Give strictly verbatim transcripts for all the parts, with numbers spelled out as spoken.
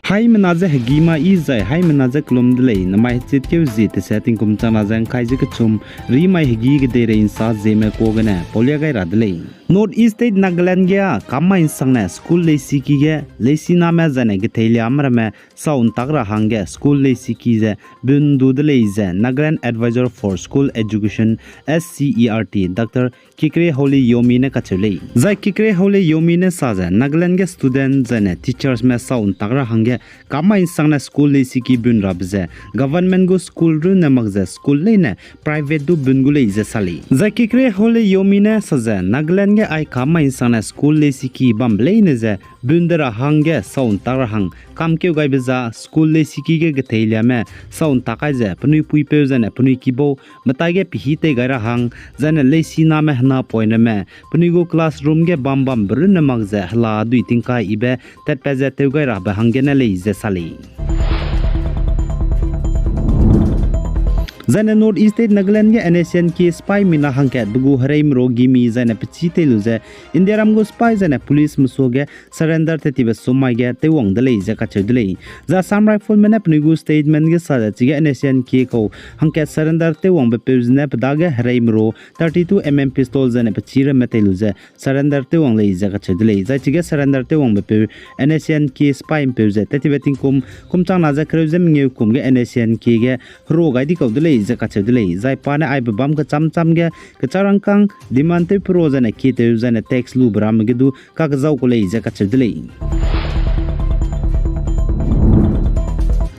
Haimena ze hegî ma i zai haimena ze kelum de lei, namai hechitkeu zie tese tingkum changna ze ngkai ze kechum, rimai hegî kedeirei nsa zieme kuâ gene paulia gai ra de lei. North East State Nagaland ge â kammai nsangne school leisiki ge, leisiname zaine getheiliame ramme sau ntak ra hangge school leisiki ze bun du de lei ze Nagaland Advisor for School Education, S C E R T, Doctor Kikre Holi Yomi ne kacheu lei. Zai Kikre Holi Yomi ne sa ze Nagaland ge student zaine teachersme sau ntak ra hangge kammai nsangne school leisiki bun rabe ze government gu school runne mak ze school leine private du bun gu lei ze sa lei. Zai Kikre Holi Yomi ne sa ze Nagaland ge ai kammai nsangne school leisiki bambe leine ze bun de ra hangge sau ntak ra hang kamkeu gaibe za school leisiki ge getheiliame sau ntak kai ze penui puipeu zaine penui kibau metai ge pehî tei gai ra hang, zaine leisiname hena poiname penui gu classroom ge bam bambe runne mak ze hela dui tingkai ibe tatpat ze tew gai rabe hanggene lei ze sa lei. Zaine North East State Nagaland ge N S C N K sipai mina hangkatbe gu hereime ru gimi zaine pechî tei lu ze Indiaram gu sipai zaine policeme suage surrender tat tibe summai ge tewwang de lei ze kacheu de lei. Zai Assam Riflesme ne penui gu statement ge sa ze chige N S C N K kau hangkat surrender tewwangbe peu zene pe dage hereime ru thirty-two M M pistol zaine pechî ramme tei lu ze surrender tewwang lei ze kacheu de lei. Zai chige surrender tewwangbe peu N S C N K sipaime peu ze tat tibe tingkum kum changna ze kereu ze mengeu kum ge N S C N K ge hero gai di kau de lei ze kacheu de lei. Zai pa ne aibe bam kecham cham ge kecharangkang demand tew pero zaine kitew zaine tax lube ramme ge du kakezau ku lei ze kacheu de lei.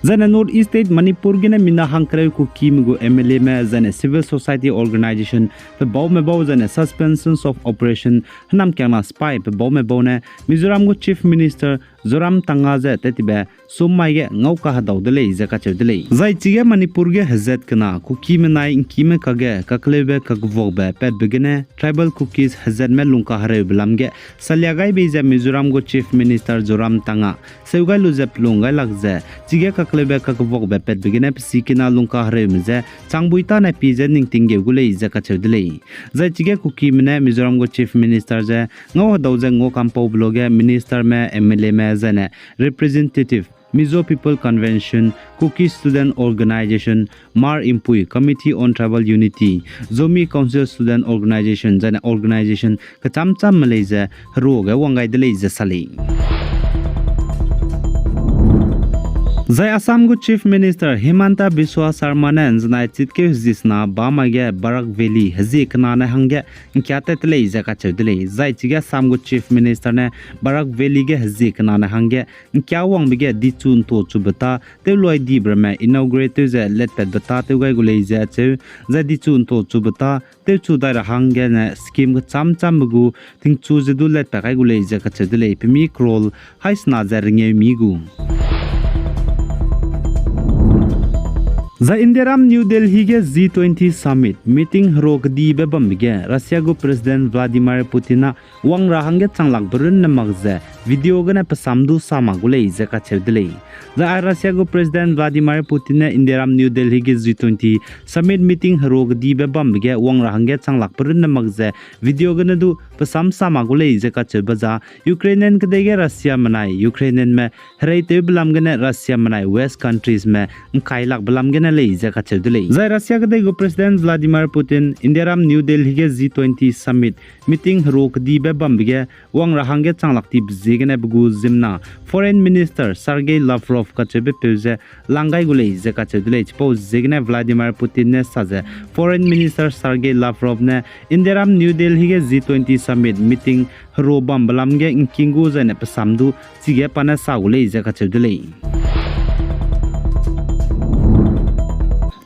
Zaine North East State Manipur gene mina hangkereu Kukime gu M L Ame zaine civil society organisation pe baume bau zaine suspensions of operation henam kiangna sipai pe baume bau ne Mizoram gu Chief Minister Zoramthanga ze tat tibe summai ge ngau kahedau de lei ze kacheu de lei. Zai chige Manipur ge hezat kena Kukime nai ngkime kage kakleube kakevuakbe patbe gene tribal Kukis hezatme lungkahereube lam ge salia gai bei ze Mizoram gu Chief Minister Zoramthanga seu gai lu ze pelung gai lak ze chige kakleube kakevuakbe patbe gene pe sikina lungkahereume ze changbui tâne pie ze ningting geu gu lei ze kacheu de lei. Zai chige Kukime ne Mizoram gu Chief Minister ze ngau hedau ze ngua kampaube luage ministerme, M L Ame zaine representative, Mizo People Convention, Kuki Student Organisation, Hmar Impui, Committee on Tribal Unity, Zomi Council Student Organisation zaine organisation kecham chamme lei ze heruage wang gai de lei ze sa lei. Zai Assam gu Chief Minister Himanta Biswa Sarma ne nzenai chitkeu hezie sena bamai ge Barak Valley hezie kenane hangge ngkia tat te lei ze kacheu de lei. Zai chige Assam gu Chief Minister ne Barak Valley ge hezie kenane hangge ngkia wangbe ge dichu nto chube tâ tewluai dibe ramme inaugurate tew ze letpatbe tâ tew gai gu lei ze acheu, zai dichu nto chube tâ tewchu dai ra hanggene scheme kecham chambe gu tingchu ze du letpat kai gu lei ze kacheu de lei, pemi crore haî sena ze rengeu mi gu. Zai Indiaram New Delhi ge G twenty Summit meeting hero kedibe bambe ge Russia gu President Vladimir Putin â wang ra hangge changlakbe runne mak ze video gene pe sam du sa mak gu lei ze kacheu de lei. Zai ai Russia gu President Vladimir Putin ne Indiaram New Delhi ge G twenty Summit meeting hero kedibe bambe ge wang ra hangge changlakbe runne mak ze video gene du pe sam sa mak gu lei ze kacheube za Ukrainian kedei ge Russiame nai Ukrainianme hereitewbe lam gene Russiame nai West countriesme ngkailakbe lam gene lei ze kacheu de lei. Zai Russia kedei gu President Vladimir Putin Indiaram New Delhi ge G twenty Summit meeting hero kedibe bambe ge wang ra hangge changlak tibe ziegene pe gu ziemmena Foreign Minister Sergei Lavrov kacheube peu ze lang gai gu lei ze kacheu de lei. Chipau ziegene Vladimir Putin ne sa ze Foreign Minister Sergei Lavrov ne Indiaram New Delhi ge G twenty Summit meeting hero bambe lam ge ngking gu zaine pe sam du chige pa ne sa gu lei ze kacheu de lei.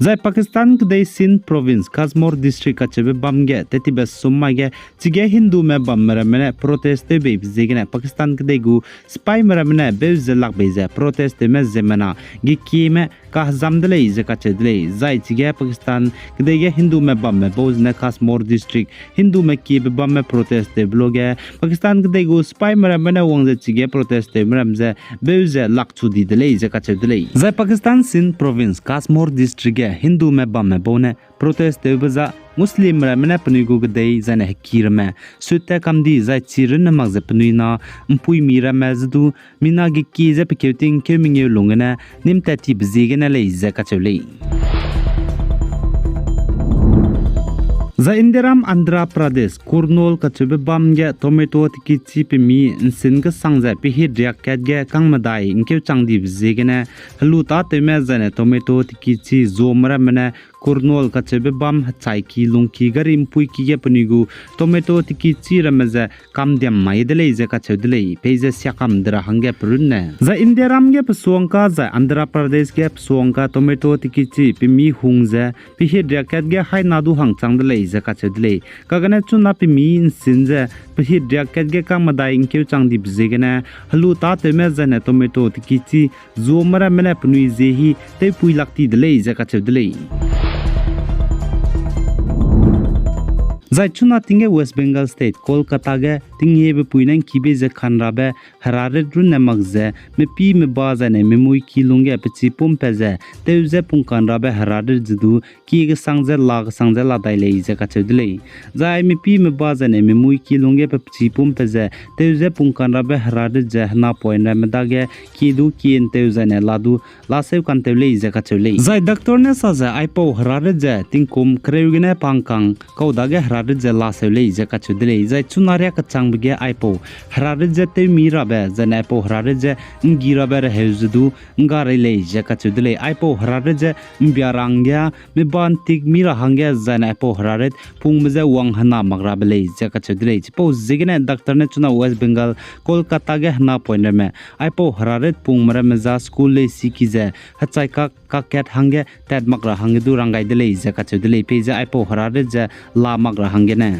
Zai Pakistan kedei Sindh Province, Kashmore District kacheube bam ge tetibe sum mai ge chige Hindume bamme ramme ne protest tew beibe ziegene Pakistan kedei gu sipaime ramme ne beu ze lak bei ze protest tewme ziemmena gekieme kahezam de lei ze kacheu de lei. Zai chige Pakistan kedei ge Hindume bamme bau zene Kashmore District Hindume kiebe bamme protest tewbe luage Pakistan kedei gu sipaime ramme ne wang ze chige protest tewme ram ze beu ze lakchu di de lei ze kacheu de lei. Zai Pakistan Sindh Province, Kashmore District ge Hindume bamme bau ne protest tewbe za Muslim ramme ne penui gu kedei zaine heki ramme sut tat kam di zai chi runne mak ze penui na mpuimi ramme ze du mina geki ze pe keu ting keu mengeu lung gene nîm tat tibe ziegene lei ze kacheu lei. Zai Indiaram Andhra Pradesh, Kurnool kacheube bam ge tomato tekichi pemi ’nsin kesang ze pehit riak kat ge kangmedai ’ngkeu chang dibe ziegene helu tâtewme zaine tomato tekichi zuame ramme ne Kurnool kacheube bam hechai ki lungki gari ’mpuiki ge penui gu tomato tekichi ramme ze kamdiam mai de lei ze kacheu de lei, peize siakam de ra hangge pe runne. Zai Indiaram ge pesuangka zai Andhra Pradesh ge pesuangka tomato tekichi pemi hung ze pehit riak kat ge haina du hang chang de lei ze kacheu de lei. Kagane chuna pemi ’nsin ze pehit riak kat ge kangmedai ’ngkeu chang dibe ziegene helu tâtewme zaine tomato tekichi zuame ramme ne penui zie hi tewpui lak ti de lei ze kacheu de lei. Zai chuna ting ge West Bengal State, Kolkata ge tinghebe pui ne ’ngkibe ze kanrabe herarit runne mak ze, mepî meba zaine mimui ki lungge pechipumpat ze tew ze pungkanrabe herarit ze du kie kesang ze la kesang ze la dai lei ze kacheu de lei. Zai mepî meba zaine mimui ki lungge pe pechipumpat ze tew ze pungkanrabe herarit ze hena point ramme dage kie du kie ’ntew zaine la du la seu kantew lei ze kacheu lei. Zai doctor ne sa ze aipau herarit ze tingkum kereu gene pangkang kau dage herarit ze la seu lei ze kacheu de lei. Zai chuna riak kechangbe ge aipau herarit ze tewmi rabe zaine aipau herarit ze ’nggi rabe reheu ze du ’ngga rei lei ze kacheu de lei. Aipau herarit ze ’mbia ra hangge, meba ’ntik mi ra hangge zaine aipau herarit pungme je wang hena mak rabe lei ze kacheu de lei. Chipau ziegene doctor ne chuna West Bengal, Kolkata ge hena point ramme aipau herarit pungme ramme za school lei siki ze hechai kak kakat hangge tat mak ra hangge du rang gai de lei ze kacheu de lei, peize aipau herarit ze la mak ra hanggene.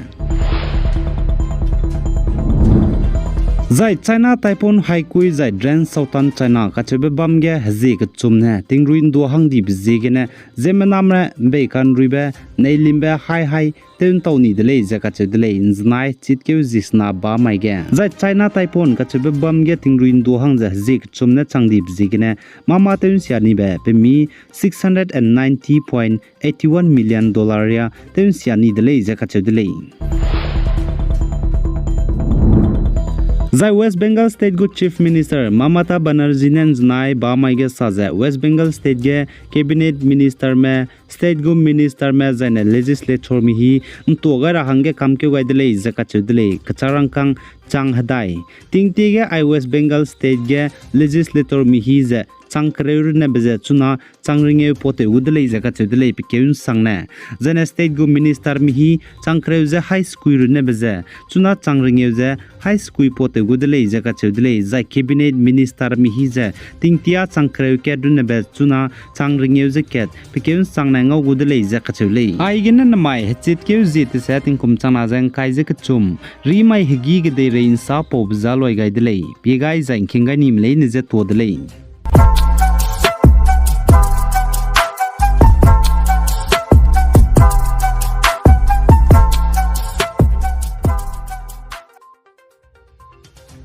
Zai China Typhoon Haikui zai Dren Southern China kacheube bam ge hezie kechum ne tingrui ’ndua hang dibe ziegene ziemmename ’mbei kanruibe, neilimbe hai hai tew ’ntau ni de lei ze kacheu de lei, ’nzenai chitkeu zie sena ba mai ge. Zai China Typhoon kacheube bam ge tingrui ’ndua hang ze hezie kechum ne chang dibe ziegene mâ mâ tew ’nsia nibe pemi six hundred and ninety point eighty one million dollar ya tew ’nsia ni de lei ze kacheu de lei. Zai West Bengal State gu Chief Minister Mamata Banerjee ne ’nzenai ba mai ge sa ze West Bengal State ge Cabinet Ministerme, State gu Ministerme zaine Legislatorme hi ’ntua gai ra hangge kamkeu gai de lei ze kacheu de lei, kechârangkâng chang hedai. Tingtie ge ai West Bengal State ge Legislatorme hi ze chang kereu runne be ze chuna chang rengeu pau tew gu de lei ze kacheu de lei, pe keu ’nsangne. Zaine State gu Ministerme hi chang kereu ze hai sekui runne be ze chuna chang rengeu ze hai sekui pau tew gu de lei ze kacheu de lei, zai Cabinet Ministerme hi ze tingtia chang kereu kat runne be chuna chang rengeu ze kat pe keu ’nsangne ngau gu de lei ze kacheu lei. Aigene namai hechitkeu zie tese tingkum changna ze ’ngkai ze kechum, rimai hegî kedeirei ’nsa paube za loi gai de lei, pie gai zai ’ngking gai nime leine ze tuâ de lei.